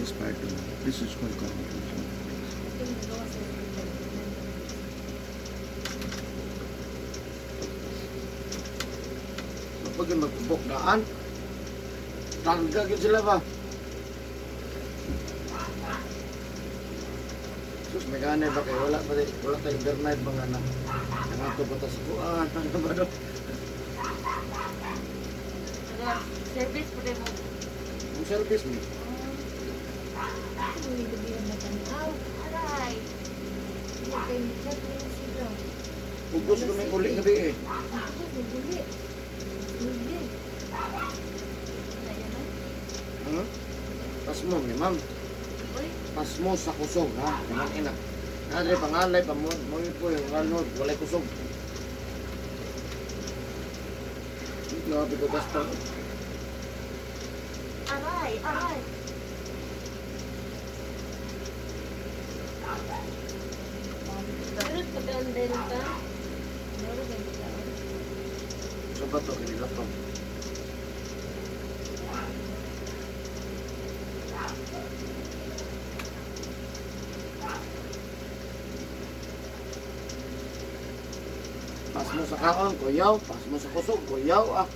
Expired to. This is called coronation. Ito yung gawa sa hospital. Pag magtubok daan. Tangga gyud sila ba? Sus, may ganay ba kayo? Wala pa wala tayo overnight ba nga na? Nangato ba ta sa kuan? Ano ba do? Ano, service po din mo. Ang service ni. Ito yung gabi ang matanaw. Aray. Hindi kayo chat na yung sila. Ugos ko may uli gabi eh. Ako, naguli. Hindi. Ayan na. Pasmo ni ma'am. Uy, Pasmo sa kusog ha. Naman ina. Nadre pangalay pa mo mo po yung ano, walay kusog. Grabe ko basta. Aray, aray. Pero pagkaan din ka. Meron kayo pagkaan. Sa bato kinila to. Pas mo sa kaon, kuyaw. Pas mo sa kusog, kuyaw. Ah.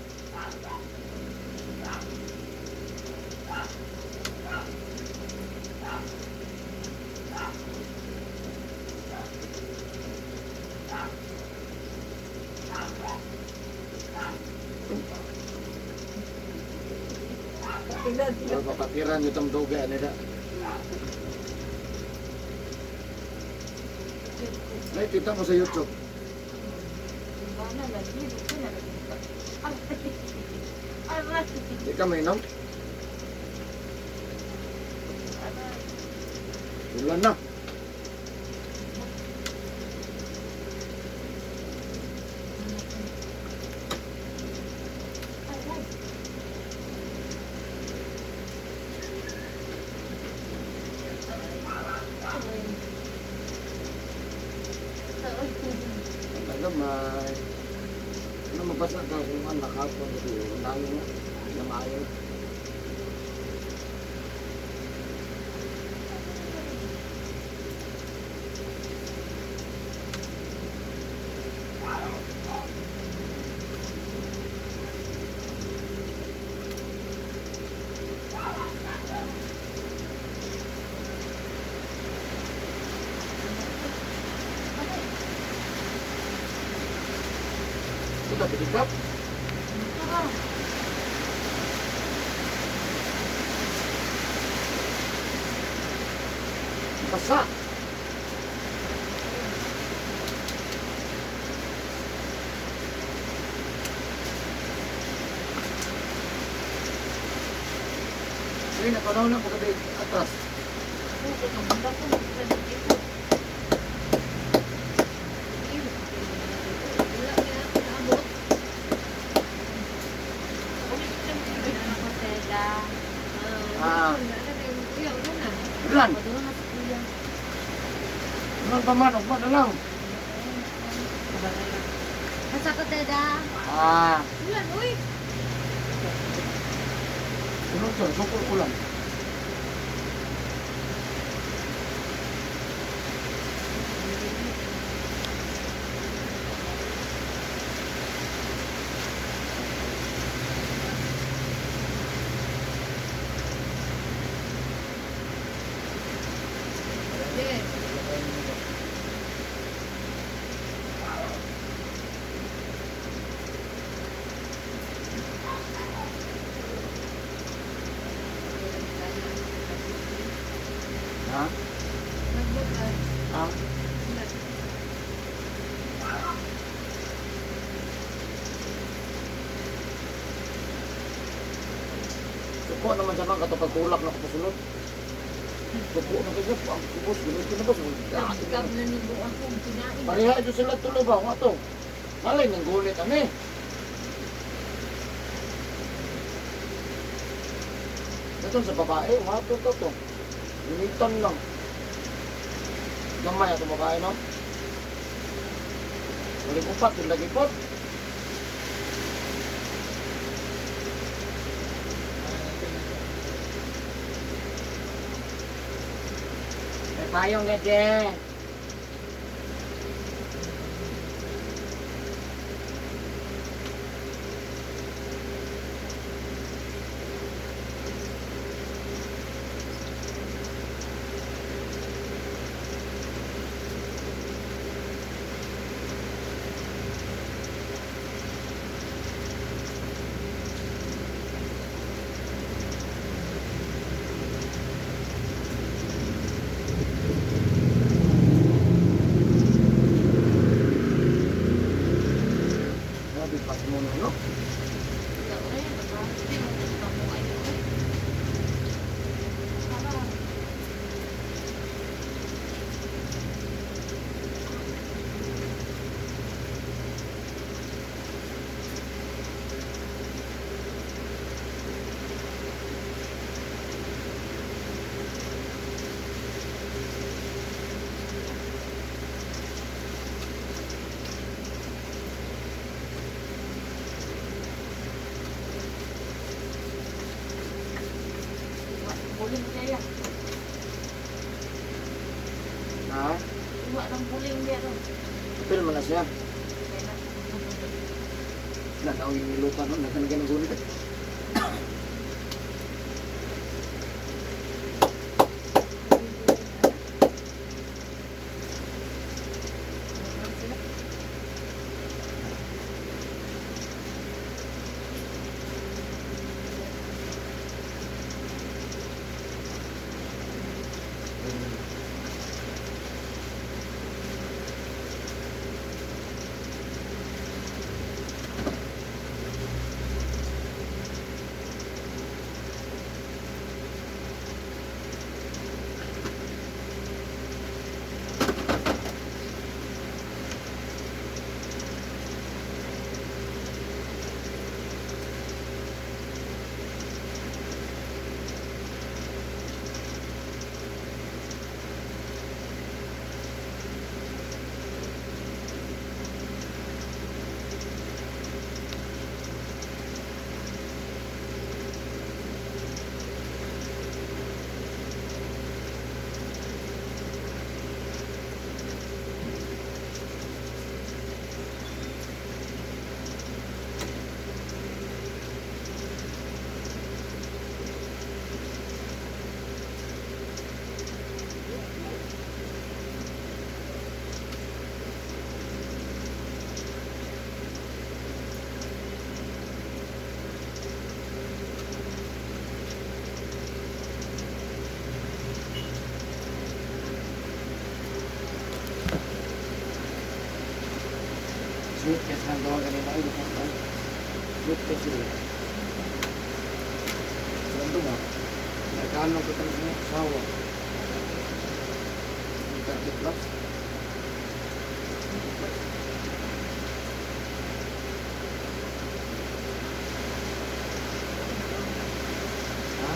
Tingnan. Pero papatiran yung tamdugay, ano da. Ay, kita mo sa YouTube. Bana lagi, dito na lagi. Aray. Aray. Di ka mainom? Aray. Ulan na. Aray. Aray. Ang tagamay. Ano mabasa ka kung ano nakapon dito. Ang dami na. Hindi na maayo. Ito, pitikap. Basa. Sige, napanaw na pagkabi atras. Wala kaya ako naabot. Ah. Wala na kayo. Kuya, wala na. Ulan. Ulan pa man, ugma na lang. Masakot dada. Ah, Ulan, uy. sunod sir, sukol ulan. Hindi. Ha? Nagbukas. Ah, Wala. Suko naman sa mga katapag tulak na kapasunod. Suko na kasi, ang kubos, gunit ko na ba? Ikaw na nibo akong kinain. Pareha ito sila tulo ba? Nga to. Malay, nang gulit kami. Ito sa babae, nga to to to. Gunitan lang. Gamay ato babae, no? Waling upat, yung lagi pot. Payong gede. Grabe pas mo no. Wala, eh, baka hindi mo gusto mo ay, eh. Tara. Buling niya yan. Ha? Iwa ng buling niya ron. Pero man na siya. Kaya na. Nakaw yung nilupa no, nakan ganun gulit. Sweet kasi ang gawa kanina ay lukot ba? Sweet kasi sila. Ganito nga. Nagkaano ko itong asawa. 30 plus. Ha?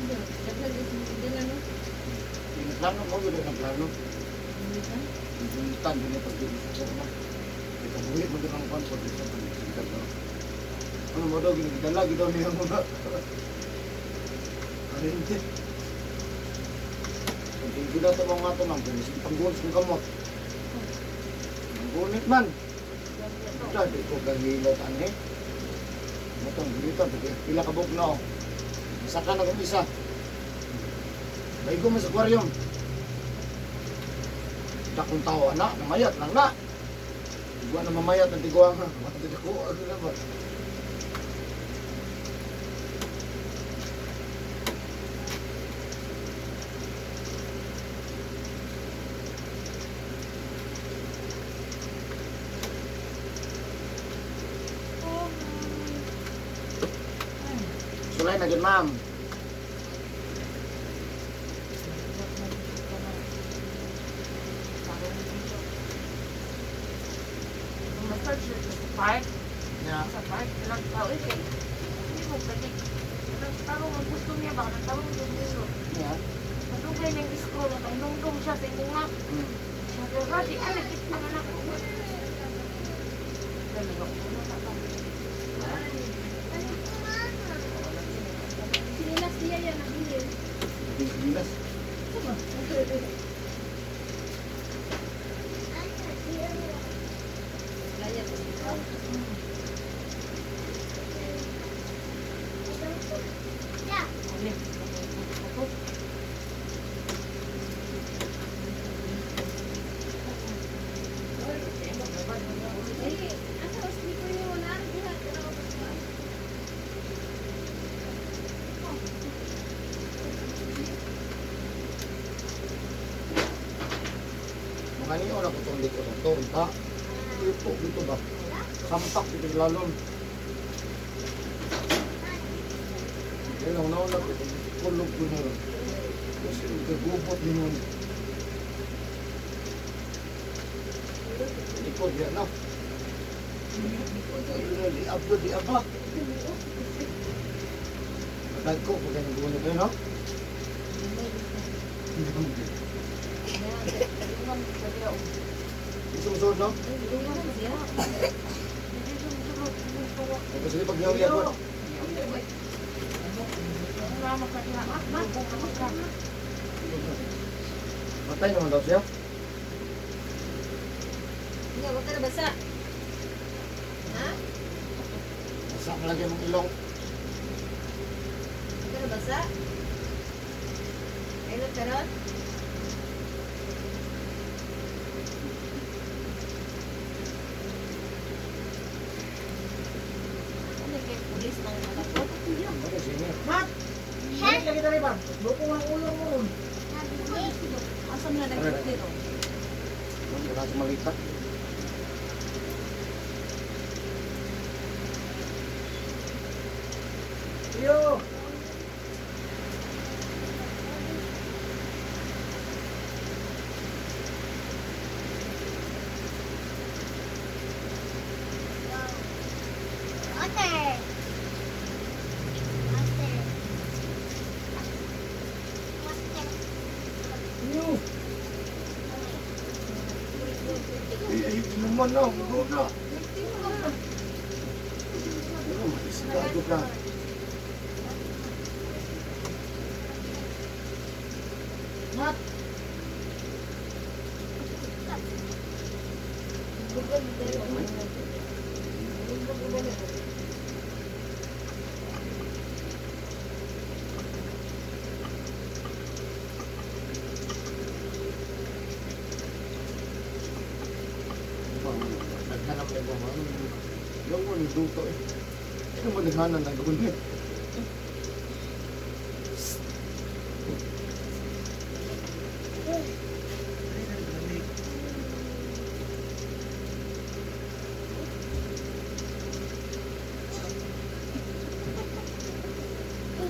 Daghan is dala, no? Plano mo, gano'n ang plano. Hindi ka? Juntan, yun yung pag-ibig sa na. Ikabuhi mo din ang kwan pag isa pag no. Ano mo daw, ginigdala, gitaw niya mo na. Ano hindi? Kung tigila ito mga ito, ma'am, kung isang panggulit ng kamot. Panggulit man. Dahil ko gahilot, ano eh. Ano itong dito, pila ka buok na oh. Isa ka na kung isa. Baigo mo sa aquarium. Dakong tao, anak, namayat lang na. Igwa na mamayat ang tiguang. Matid ako, ano na ba? Sulay na dyan, ma'am. Massage sa park. Yeah. Sa park, ilang tao eh. Hindi mo balik. Ilang tao, ang gusto niya ba? Ilang tao yung gusto. Yeah. Matugay ng scroll, nakainungdong siya sa imong nga. Siya pero di ka nagkit na anak ko. Sinilas niya yan, nabilin. Gilas. Laya to. Ay, asa o slipper niyo na? Diha, tara ko pa. Mga niyo na ko itong likod ito. Ita. Ito, dito ba? Sampak dito sa lalom. Kaya lang nauna ko ito. Kulog ko na rin. Kasi gagubot din yun. Likod yan na. Di abdo, di aba. Matag ko, pag ganyan gulo kayo, no? Isang no? Kasi pag yaw ko. Matay naman daw siya. Hindi, huwag ka na basa. Ha? Basa ka lagi mong ilong. Huwag ka na basa? Ayun, karon? Ano kay pulis ng malapot? Ano siya? Mat! Balik lagi tayo ba? Lukong ang ulo mo ron. Asa mo na nagkita? Wala sa malita. Iyo! Iyo! Eh, ay, naman na. Mugo na. Ano, maisigado ka. Mat! Naghanap na ba? Yung mo duto eh. Ano mo naghanap na gawin eh?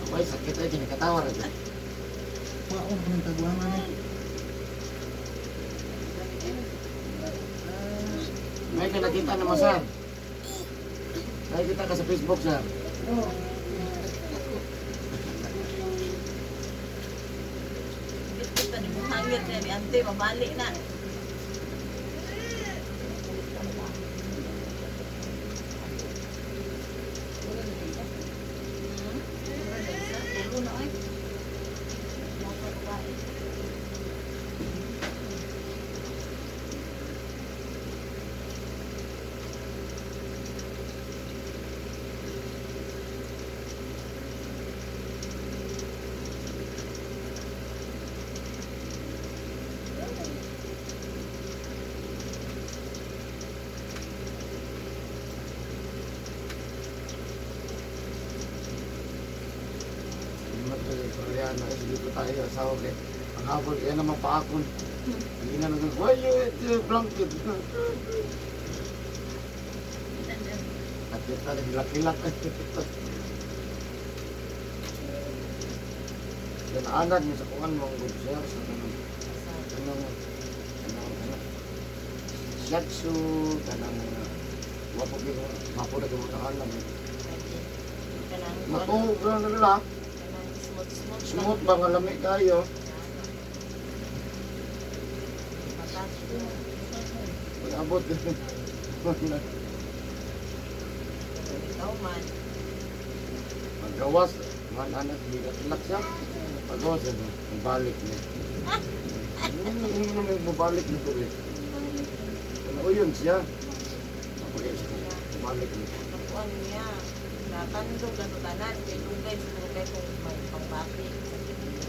Ay, sakit ay, kinakatawa rin. Maon ko ng taguangan eh. May ka nakita naman, sir. Nakikita ka sa Facebook, sir. Oh. Singit niya ni ante, mabali na. Tulo na oy. Mga babae. Koreano, eh, sige po tayo, asawa kay. Ang habol, kaya naman paakon. Hindi na lang, why you eat the blanket? At ito, nagilak-ilak. Yan, anad mo sa kuan mong good sir, sa kanang, anong, anong, ano, shiatsu, kanang, wapo gino, wapo na gino alam. Kanang Matuog na nila, kanang smooth smooth. smooth ba nga lami kayo? Massage. Pag-abot. Ikaw man. Paggawas, man anak, hilak-hilak siya. Paggawas, ano, balik niya. Ano naman mabalik na tuloy? Ano yun siya? Balik niya. Ang kuan niya. Natandog ano tanan kay dugay siguro kay kung may pangbati.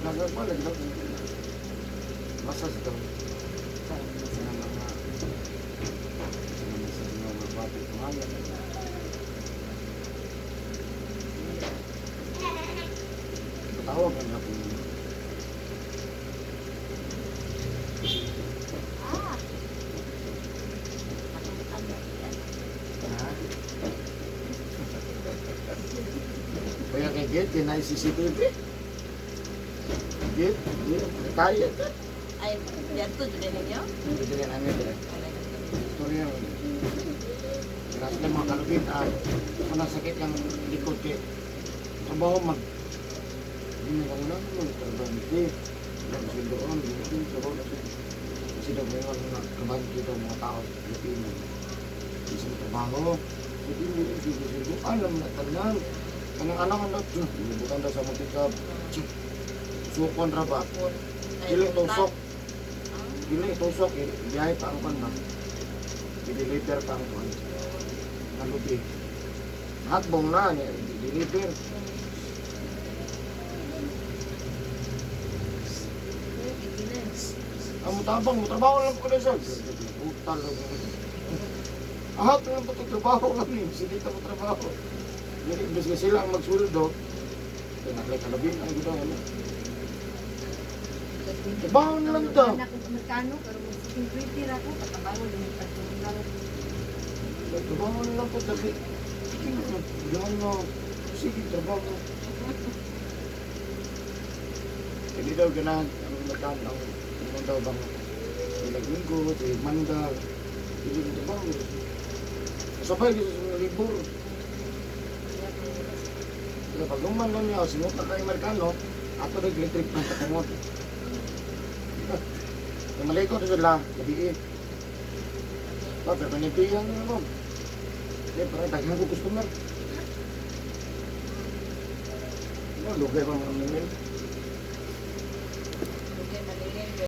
Nagabalik daw. Masas daw. Sa mga sa mga batik maya. Patawag ang hapon. Ah. Ano yan? Ha? Kaya kay Gate, yun ay CCTV. Gate, gate, kaya ka. Ay, diadto jud ninyo? Hindi din namin dire. Istorya. Grabe na mga kalubit, ah. Kung nasakit ang likod kay trabaho mag hindi na lang lang trabaho hindi. Lang sa doon, hindi trabaho na siya. Kasi daw may mga kabante daw mga tao sa Pilipino. Hindi sila trabaho. Hindi hindi hindi hindi alam na tanan. Kanang anak anak, bukan daw sa mga Sukon ra ba? Ay, Dili tusok. Ah, Dili tusok, eh, biyahe pa ang kan ba? I-deliver pa ang kan. Nalubi. Hatbong na, i-deliver. Ang mutabang, mutrabaho lang po ko na siya. Puta lang. Ahat lang po trabaho kami. Silita mo trabaho. Dili, imbes nga sila ang magsuldo. Kaya nakalabin ang gudaw. Ano? Trabaho na lang daw. Anak ko Amerikano, pero mag 20 ra ko, patabangon, lumipat ko lang. Trabaho na lang po kasi. Sige, yan na. Sige, trabaho. Hindi daw ganahan ang magkaan ang ano daw bang ilang linggo, si Manda, hindi ko trabaho. Sabay kasi sa mga libur. Kaya pag luman lang niya, singot na kayo Amerikano, ato rin electric pan sa kumot. Kaya maliko na sila, gabi eh. Pa, pero panipihan na naman. Eh, parang daghan ko customer. Ano, lugay pa mga mimil.